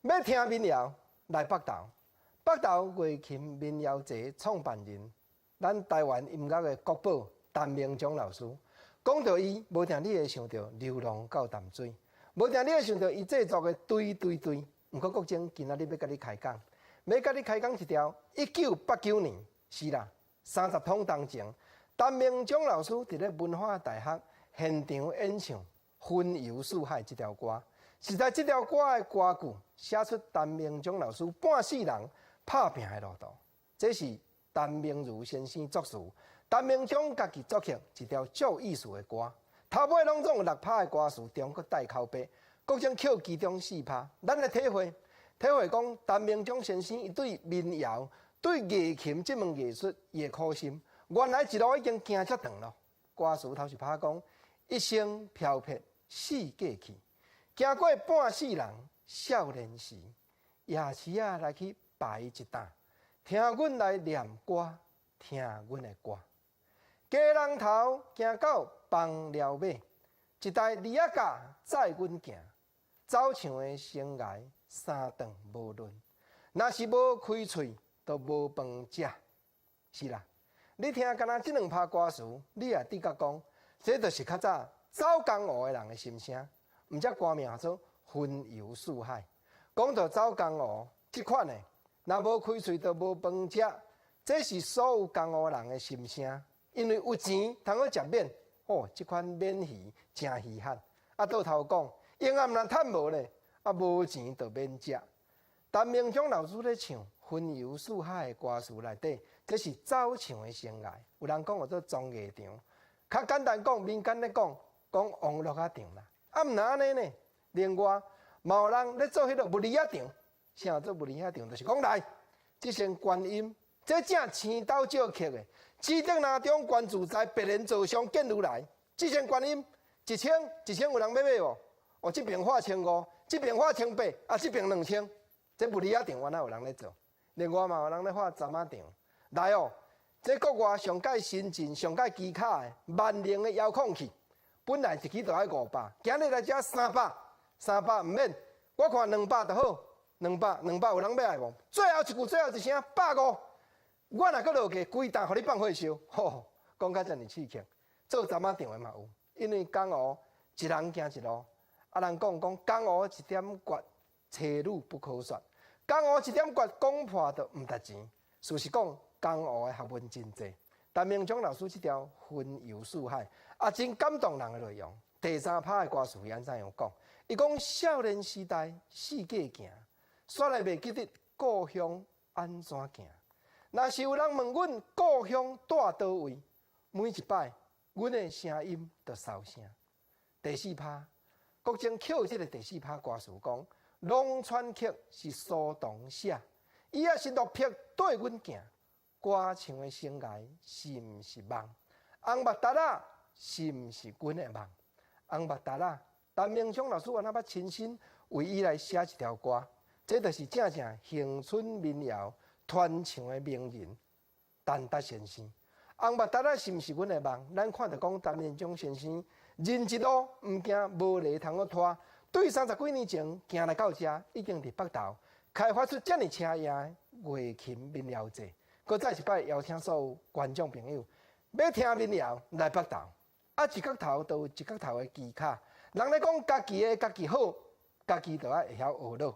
欲聽民謠來北投，北投月琴民謠節創辦人，咱台灣音樂的國寶陳明章老師。講著伊，無定你會想著流浪到淡水，無定你會想著伊製作的對對對。毋過國珍今仔日欲佮你開講，欲佮你開講一條1989年，是啦，30通當前，陳明章老師佇咧文化大學現場演唱《雲遊四海》這條歌。實在這條歌的歌句寫出陳明章老師半世人拍拚的路途。這是陳明儒先生作詞，陳明章家己作曲一條足有意思的歌。頭尾攏總有六拍的歌詞，中閣帶口白，國珍抾其中四拍。咱來體會，體會講陳明章先生伊對民謠、對月琴這門藝術伊的苦心，原來一路已經行遮長囉。歌詞頭一拍講一生飄泊四界去。行過半世人，少年時，夜市仔來去擺一擔，聽阮來念歌，聽阮的歌。基隆頭行到枋寮尾，一台犁仔架載阮行，走唱的生涯三頓無論，若是無開喙，就無飯食。是啦，你聽敢若這兩拍歌詞，你也直覺講，這就是較早走江湖的人的心聲。毋才歌名叫做《雲遊四海》。講著走江湖這款的，若無開喙就無飯食，這是所有江湖人的心聲。因為有錢通好食免，哦，這款免魚誠稀罕。啊，倒頭講，永遠若趁無咧，啊，無錢就免食。陳明章老師咧唱《雲遊四海》的歌詞內底，這是走唱的生涯。有人講叫做綜藝場，較簡單講，民間咧講，講王樂仔場啦。啊，毋若按呢呢？另外，嘛有人咧做彼個物理仔場，啥做物理仔場？就是講來，這尊觀音，這正青刀石刻的，智德那中觀自在白蓮座上見如來，這尊觀音一千一千有人欲買無？哦，這邊畫千五，這邊畫千八，啊，這邊2000，這物理仔場原來有人咧做。另外嘛有人咧畫針仔場，來哦，這國外上蓋先進、上蓋機卡的萬能的遙控器。本來一支就愛500，今日來遮三百，三百毋免，我看兩百就好，兩百兩百有人欲愛無？最後一句，最後一聲150，我若閣落去，規擔予你放火燒，吼，講甲遮爾刺激，做針仔場的嘛有，因為江湖一人行一路，啊人講講江湖一點訣，妻女不可說，江湖一點訣講破就毋值錢。事實講，江湖的學問真濟。陳明章老師這條《雲遊四海》啊，真感動人的內容。第三拍的歌詞是按怎樣講？伊講少年時代四界行，煞來袂記得故鄉按怎行。若是有人問阮故鄉蹛佗位，每一擺阮的聲音就梢聲。第四拍，國珍抾這个第四拍歌詞講，《龍川曲》是蘇東寫，伊也是落魄綴阮行。歌唱的生涯是毋是夢？紅目達仔是毋是阮的夢？紅目達仔，陳明章老師原來捌親身為伊來寫一條歌，這就是正正恆春民謠傳唱的名人陳達先生。紅目達仔是毋是阮的夢？咱看著講陳明章先生人一路毋驚無犁通好拖，對三十幾年前行來到遮，已經佇北投開發出遮爾車影的月琴民謠節。閣再一擺邀請所有觀眾朋友，欲聽民謠來北投，啊一角頭都有一角頭的技巧。人咧講家己的家己好，家己就愛會曉學囉。